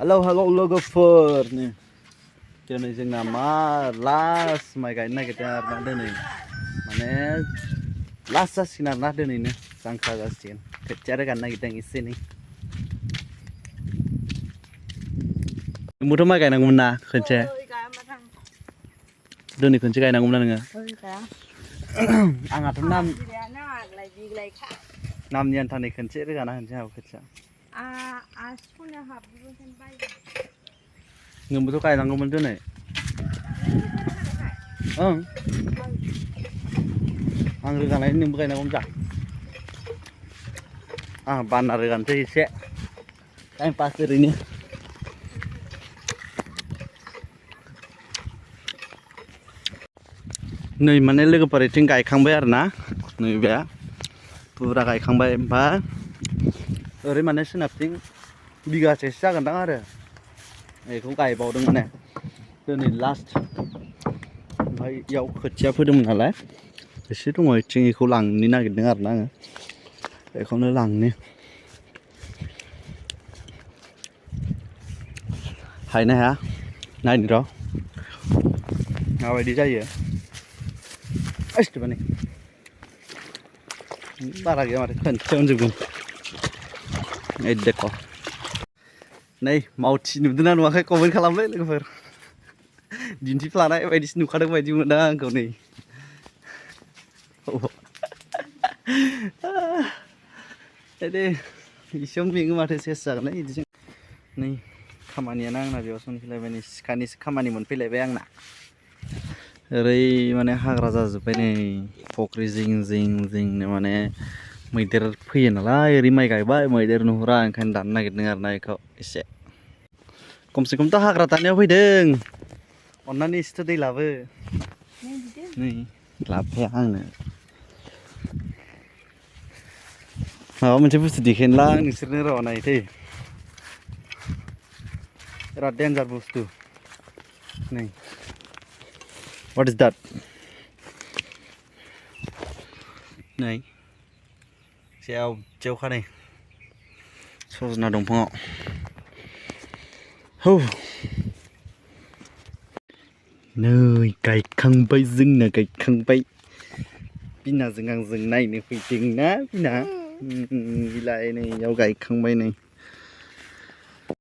Hello logoफोर nih दिनै जोंना मा लास्ट माइ गायनो नागिरदों आरोना दिनै माने लास्ट जासिगोन आरोना दिनैनो जांख्रा जासिगोन खोथिया रोगानो नागिरदों एसे एनै नोंबोथ' माइ गायनांगौमोन ना खनसे दिनै खनसे गायनांगौमोन ना नोङो आंहाथ' नामनि आन्थानै खनसे रोगाना होनोसै आंहाबो खोथिया नोंबोथ' गायनांगौमोन दिनै ओं आं रोगानायनि नोंबो गायनांगौमोन जा आं बानना रोगानोसै एसे टाइम पास ओरैनो नै माने लोगोफोर इथिं गायखांबाय आरोना नैबे फुरा गायखांबाय ओमफ्राय ओरै माने सोनाबथिं बिगासेसो जागोनदां आरो बेखौ गायबावदों माने दिनै लास्ट ओमफ्राय इयाव खोथिया फोदोंमोन नालाय एसे दङ इथिं बेखौ लांनो नागिरदों आरोना आङो बेखौनो लांनो हायना हाया नायनो र' माबायदि जायो एस्टुमानि बारा गैया माथो खनसेयावनो जोबगोन ओइ देख' नै मावथि नुदोंना नुवाखै कमेन्ट खालामलै लोगोफोर दिन्थिफ्लानाय बायदिसो नुखादों बायदि मोनदों आंखौ नै दे एसेयावनो मेङो माथो सेस जागोनलै बिदिजों नै खामानियानो आंना बेयावसो मोनफैलायबाय नै सिखानिसो खामानि मोनफैलायबाय आंना ओरै माने हाग्रा जाजोब्बाय नै फख्रि जिं जिंनो माने मैदेर फैयो नालाय ओरै माइ गायबाय मैदेर नुहुरा ओंखायनो दाननो नागिरदों आरोना बेखौ एसे खमसे खमथ' हाग्रा दाननायाव फैदों अन्नानै एसेथ' दै लाबो नै लाबोफाया आंनो माबा मोनसे बुस्थु देखायनोलां नोंसोरनो र' नायथै बिराद डेन्जार बुस्थु नै What is that? नै जेवखा नै सजना दंफाङाव हौ नै गायखांबाय जोंना गायखांबाय बिनाजों आंजों नायनो फैदोंना बिना बिलाय नै इयाव गायखांबाय नै